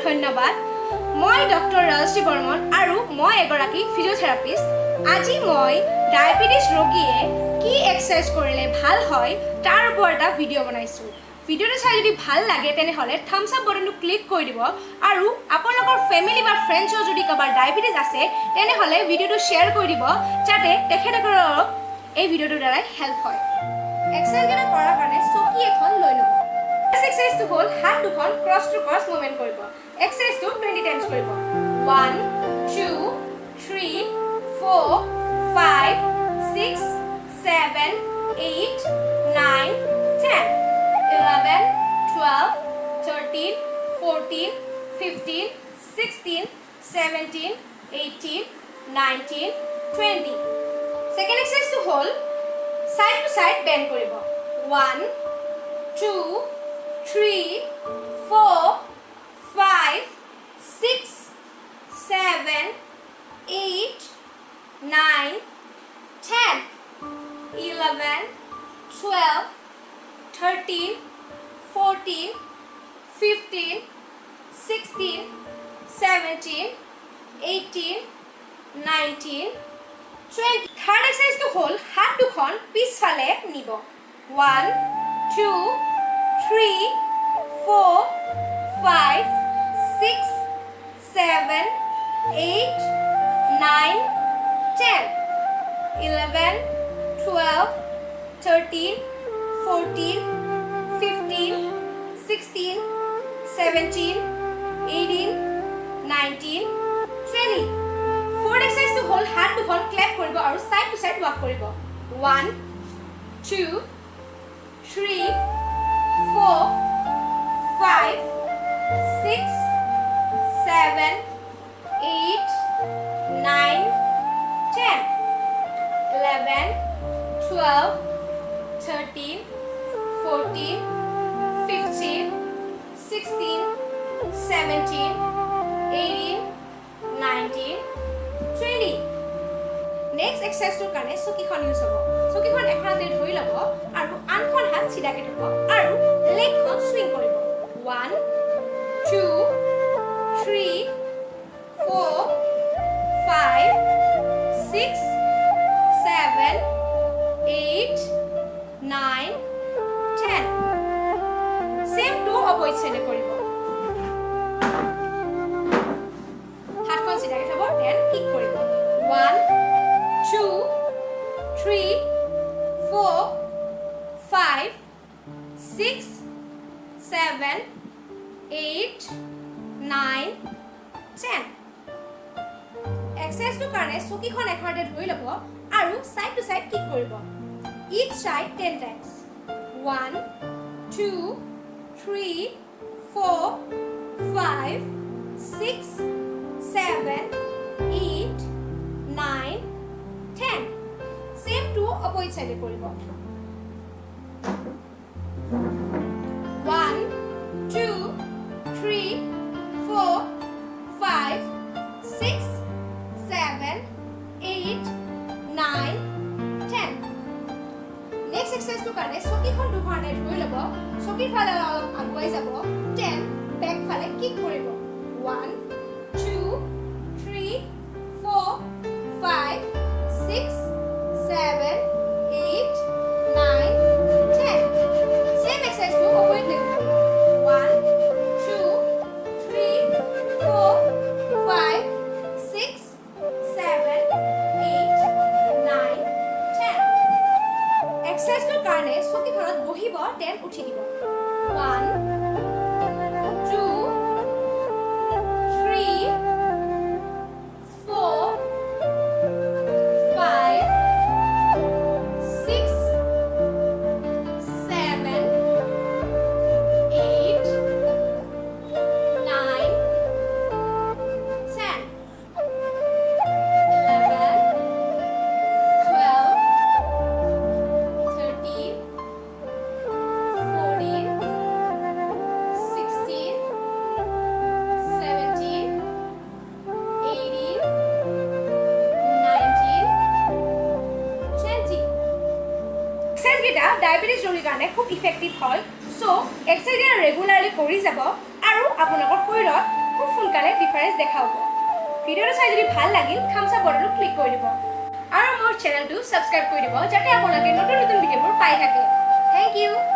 ধন্যবাদ। মই ডক্টৰ ৰাজশ্ৰী বৰ্মন আৰু মই এগৰাকী ফিজিঅ'থেৰাপিষ্ট। আজি মই ডায়েবেটিছ ৰোগীয়ে কি এক্সাৰচাইজ কৰিলে ভাল হয়, তাৰ ওপৰত এটা ভিডিঅ' বনাইছোঁ। ভিডিঅ'টো চাই যদি ভাল লাগে, তেনেহ'লে থামছ আপ বটনটো ক্লিক কৰি দিব আৰু আপোনালোকৰ ফেমিলি বা ফ্ৰেণ্ডছৰ যদি কাৰোবাৰ ডায়েবেটিছ আছে, তেনেহ'লে ভিডিঅ'টো শ্বেয়াৰ কৰি দিব, যাতে তেখেতসকলৰ এই ভিডিঅ'টোৰ দ্বাৰাই হেল্প হয়। এক্সাৰচাইজকেইটা কৰাৰ কাৰণে চকী এখন লৈ ল'ব। ফাৰ্ষ্ট এক্সাৰচাইজটো হ'ল হাত দুখন ক্ৰছ টু ক্ৰছ মুভমেণ্ট কৰিব। এক্সাৰচাইজটো 20 টাইমছ কৰিব। 1, 2, 3, 4, 5, 6, 7, 8, 9, 10, 11, 12, 13, 14, 15, 16, 17, 18, 19, 20। Second এক্সাৰচাইজটো হ'ল ছাইড টু ছাইড বেণ্ড কৰিব। 1, 2, 3, 4, 5, 6, 7, 8, 9, 10, 11, 12, 13, 14, 15, 16, 17, 18, 19, 20। Third এক্সাৰচাইজটো হ'ল হাত দুখন পিছফালে নিব। 1, 2, 3, 4, 5, 6, 7, 8, 9, 10, 11, 12, 13, 14, 15, 16, 17, 18, 19, 20। Fourth এক্সাৰচাইজটো হ'ল হাত দুখন ক্লেপ কৰিব আৰু ছাইড টু ছাইড ৱাক কৰিব। 1, 2, 3, 4, 5, 6, 7, 8, 9, 10, 11, 12, 13, 14, 15, 16, 17, 18, 19, 20। Next এক্সাৰচাইজটোৰ কাৰণে চকীখন ইউজ হ'ব। চকীখন এখন হাতেৰে ধৰি ল'ব আৰু আনখন হাত চিধাকে থ'ব আৰু লেগখন চুইং কৰিব। 1, 2, 3, 4, 5, 6, 7, 8, 9, 10। Same to opposite চাইডে কৰিব। হাতখন চিধাকে থ'ব, then kick কৰিব। 1, 2, 3, 4, 5, 6, 7, 8, 9, 10। এক্সাৰচাইজটোৰ কাৰণে চকীখন এখনতে ধৰি ল'ব আৰু ছাইড টু ছাইড কিক কৰিব। Each side 10 times. 1, 2, 3, 4, 5, 6, 7, 8, 9, 10। Same to opposite চাইডে কৰিব। 1, 2, 3, 4, 5, 6, 7, 8, 9, 10। Next এক্সাৰচাইজটোৰ কাৰণে চকীখন দুখনতে ধৰি ল'ব, চকীৰ ফালে অলপ আগুৱাই যাব, then back ফালে কিক কৰিব। 1, 2, 3, 4, 5, 6, 7, 8, 9, 10। Same এক্সাৰচাইজটো অপজিট লেগ কৰিব। 1, 2, 3, 4, 5, 6, 7, 8, 9, 10। এক্সাৰচাইজটোৰ কাৰণে চকীখনত বহিব, then উঠি দিব। 1, 2, 3, 4, 5, 6, 7, 8, 9, 10, 11, 12, 13, 14, 16, 17, 18, 19, 20। এক্সাৰচাইজকেইটা diabetes ৰোগীৰ কাৰণে খুব ইফেক্টিভ হয়। চ' এক্সাৰচাইজ ৰেগুলাৰলি কৰি যাব আৰু আপোনালোকৰ শৰীৰত খুব সোনকালে ডিফাৰেঞ্চ দেখা পাব। ভিডিঅ'টো চাই যদি ভাল লাগিল, থামছ আপ বটনটো ক্লিক কৰি দিব আৰু মোৰ চেনেলটো ছাবস্ক্ৰাইব কৰি দিব, যাতে আপোনালোকে নতুন নতুন ভিডিঅ'বোৰ পাই থাকে। Thank you.